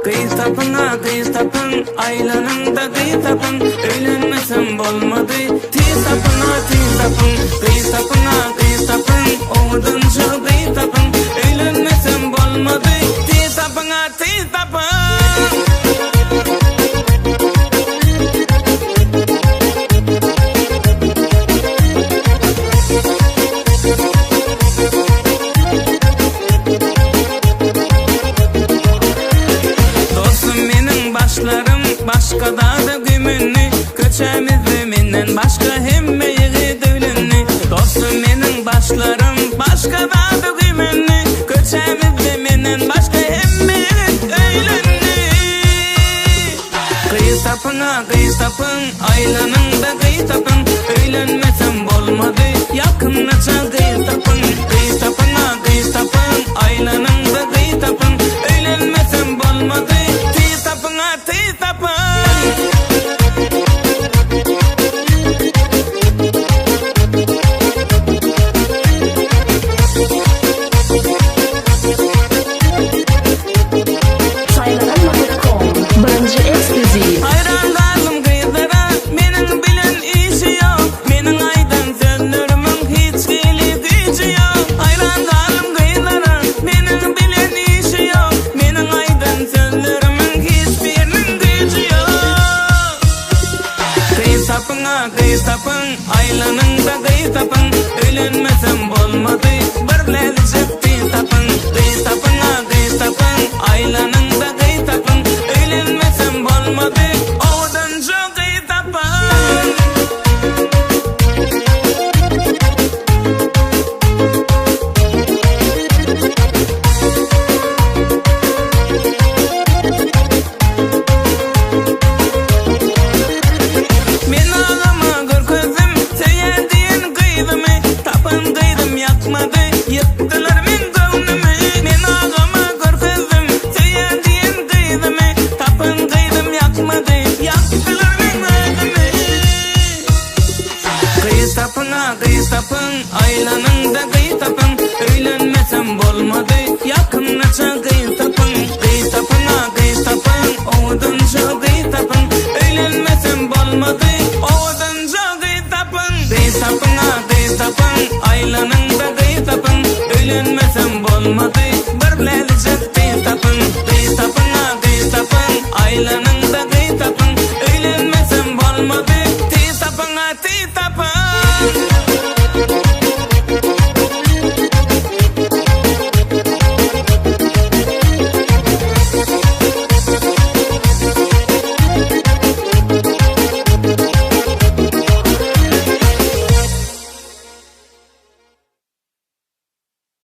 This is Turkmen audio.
Gyz tapyň-a, gyz tapyň, aýlanyň-da gyz tapyň, Öýlenmesem bolmady, tiz tapyň-a, tiz tapyň. Gyz tapyň-a, gyz tapyň, owadanja gyz tapyň, Öýlenmesem bolmady, tiz tapyň-a, tiz tapyň. Dostum meniň başlarym başga zada gümünli Köçämizde menden başga hemme ýigit öýlendi Dostum meniň başlarym başga zada gümünli Köçämizde menden başga hemme ýigit öýlendi Gyz tapyň-a gyz tapyň Aýlanyň-da gyz tapyň Öýlenmesem bolmady Ýakyndaça gyz tapyň Gyz tapyň-a gyz tapyň Aýlanyň-da gyz tapyň Öýlenmesem bolmady Tiz tapyň-a tiz tapyň. Saýlanan.com Birinji ekskluziw. Haýran galdym gyzlara, meniň bilen işi ýok. Meniň aýdan sözlerimiň hiç hili güýji ýok. Haýran galdym gyzlara, meniň bilen işi ýok. Meniň aýdan sözlerimiň hiç biriniň güýji ýok. Gyz tapyň-a, gyz tapyň, aýlanyň-da gyz tapyň. Öýlenmesem bolmady, bir lälijek gyz tapyň. Gyz tapyň-a, gyz tapyň, aýlanyň-da gyz tapyň. Öýlenmesem bolmady, owadanja gyz tapyň. Men agama görkezdim söýen diýen gyzymy Tapan gyzym ýakmady ýykdylar meň göwnümi Men agama görkezdim söýen diýen gyzymy Tapan gyzym ýakmady ýakdylar meň özümi Gyz tapyň-a gyz tapyň aýlanyň-da gyz tapyň Öýlenmesem bolmady ýakyndaça gyz tapyň Gyz tapyň-a gyz tapyň owadanja gyz tapyň Öýlenmesem bolmady owadanja gyz tapyň Gyz tapyň-a gyz tapyň aýlanyň-da gyz tapyň Öýlenmesem bolmady bir lälijek gyz tapyň Gyz tapyň-a gyz tapyň aýlanyň-da gyz tapyň Öýlenmesem bolmady.